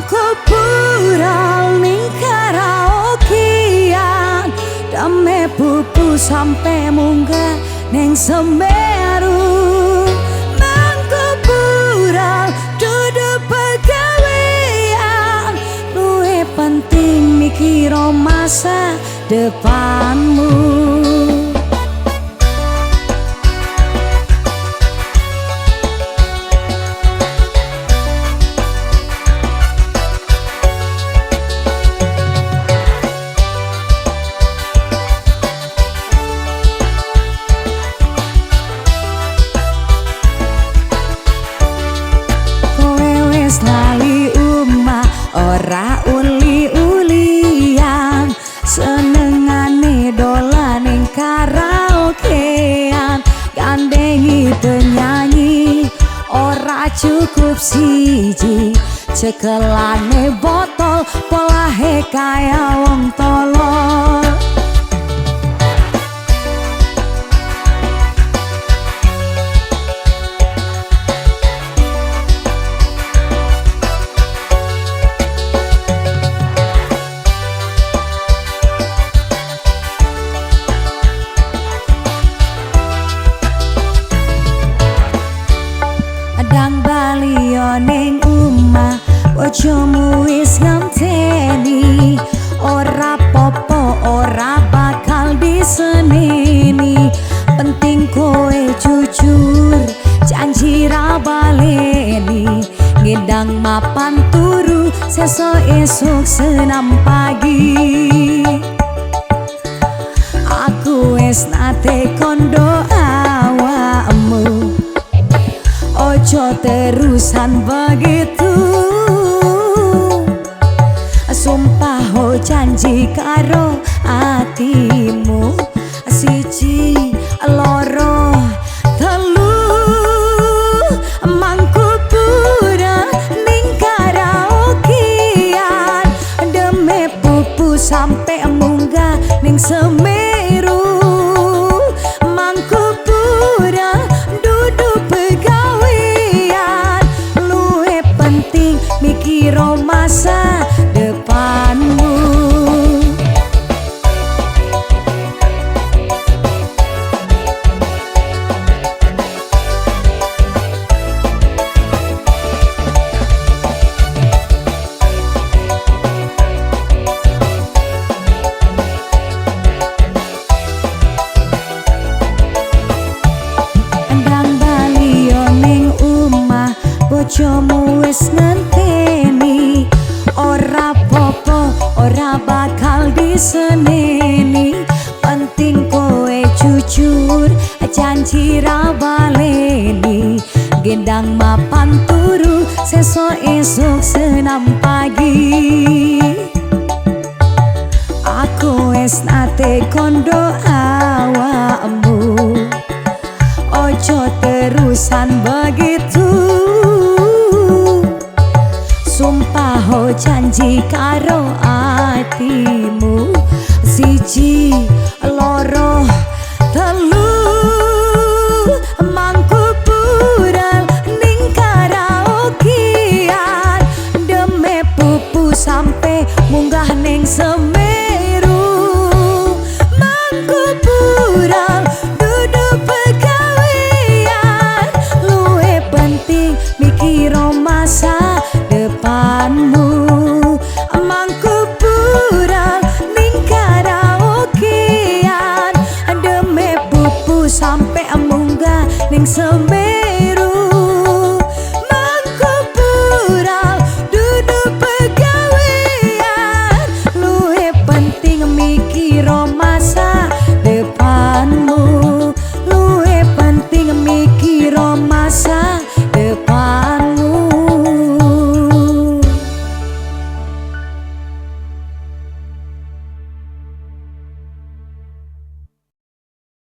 Mangku bural ning karaokean, dame pupu sampe munggah ning Semeru. Mangku bural dudu pegawean, luwih penting mikiro masa depanmu. Lali umah ora uli-ulian, senengane dolan ning karaokean, gandengi penyanyi ora cukup siji, cekelane botol polahe kaya wong tolol. Dang bali ning omah bojomu wis ngenteni, ora popo ora bakal diseneni, penting kowe jujur janji ra baleni, ngedang mapan turu sesuk esuk senam pagi. Aku wis nate kondo awakmu, ojo terusan begitu, sumpah ho janji karo atimu, siji loro telu. Mangku budal ning karaokean, deme pupu sampe munggah ning Semeru. Mangku budal dudu pegawean, luwih penting mikiro masa depanmu. Ndang bali ning omah bojomu wis ngenteni, ora popo ora bakal diseneni, penting kowe jujur janji ra baleni, gendang mapan turu sesuk esuk senam pagi. Aku wis nate kondo awakmu, ojo terusan begitu, sumpah ho janji karo atimu, siji loro telu. Mangku budal ning karaokean, deme pupu sampe munggah ning Semeru. Mangku budal dudu pegawean, luwih penting mikiro masa depanmu. Mangku budal ning karaokean, deme pupu sampe munggah ning Semeru.